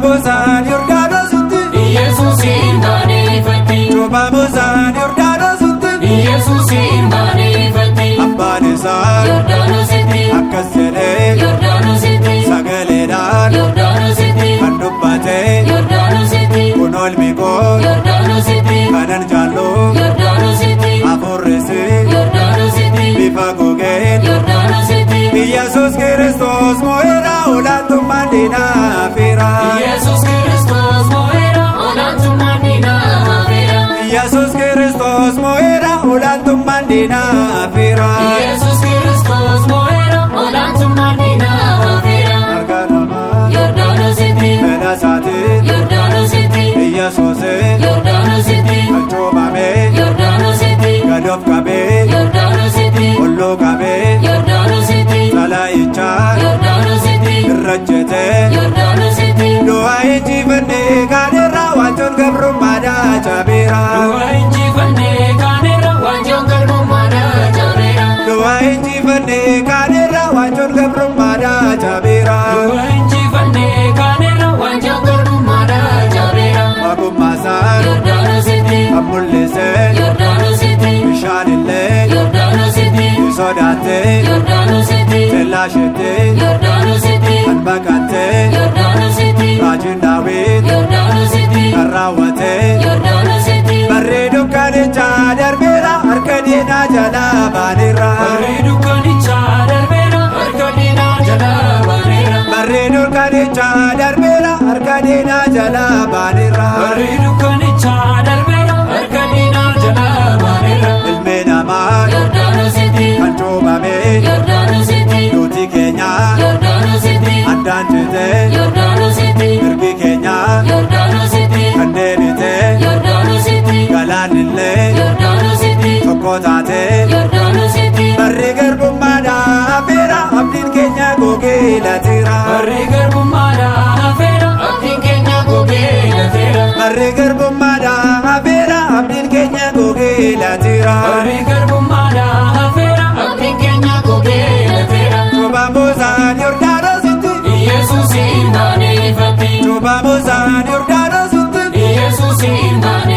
Cuuphamuusaan Yordaanositti. Yesuusin baanee ifatti. Cuuphamuusaan Yordaanositti. Yesuusin baanee ifatti. Abbaan isaa Yordaanositti. akkas jedhee Yordaanositti. sagaleedhaan Yordaanositti. kan dubbate Yordaanositti. kun ilmi koo Yordaanositti. kanan jaallu Yordaanositti. hafuurrisi Yordaanositti. bifa gogeen Yordaanositti. Yesuus Kiristoos mo'eera olaantummaan diinaa feera. Yesuus Kiristoos mo'eera olaantummaan diinaa hafeera. Yesuus Kiristoos mo'eera olaantummaan diinaa feera. Yesuus Kiristoos mo'eera olaantummaan diinaa hafeera. Harka namaa Yordaanositti. fedha isaatiin Yordaanositti. Yesuus Yordaanositti. kan cuuphame Yordaanositti. gad of qabee Yordaanositti. olluu qabee Yordaanositti. xalaayichaa Yordaanositti. irra jete Yordaanositti. du'a injifannee kaanerra waanjoon gabrummaadhaa cabeera. Du'a injifannee kaanerra waanjoon garbummaadhaa cabeera. Du'a injifannee kaanerra waanjoon gabrummaadhaa cabeera. Du'a injifannee kaanerra waanjoon garbummaadhaa cabeera. Ogummaasaan Yordaanositti. kan mul'ise Yordaanositti. bishaanillee Yordaanositti. ni sodaatte Yordaanositti. tellaashetti Yordaanositti. kan baqatte Yordaanositti. raajiin daawit Yordaanositti. kan raawwate Yordaanositti. barri dukkanichaa darbeera harka diinaa jalaa baaneerra. Barri dukkanichaa darbeera harka diinaa jalaa baaneera. Barri dukkanichaa darbeera harka diinaa jalaa baaneerra. Barri dukkanichaa darbeera harka diinaa jalaa baaneera. Ilmi namaa Yordaanositti. kan cuuphame Yordaanositti. duuti keenya Yordaanositti. addaan cite Yordaanositti. mirgi keenya Yordaanositti. kan deebite Yordaanositti. galaanillee Yordaanositti. tokko taate Yordaanositti. barri garbummaadhaa hafeera abdiin keenya gogee lateera. Barri garbummaadhaa hafeera abdiin keenya gogee lateera. Barri garbummaadhaa hafeera abdiin keenya gogee lateera. Barri garbummaadhaa hafeera abdiin keenya gogee lateera. Cuuphamuusaan Yordaanositti. Yesuusin baanee ifatti. Cuuphamuusaan Yordaanositti. Yesuusin baanee.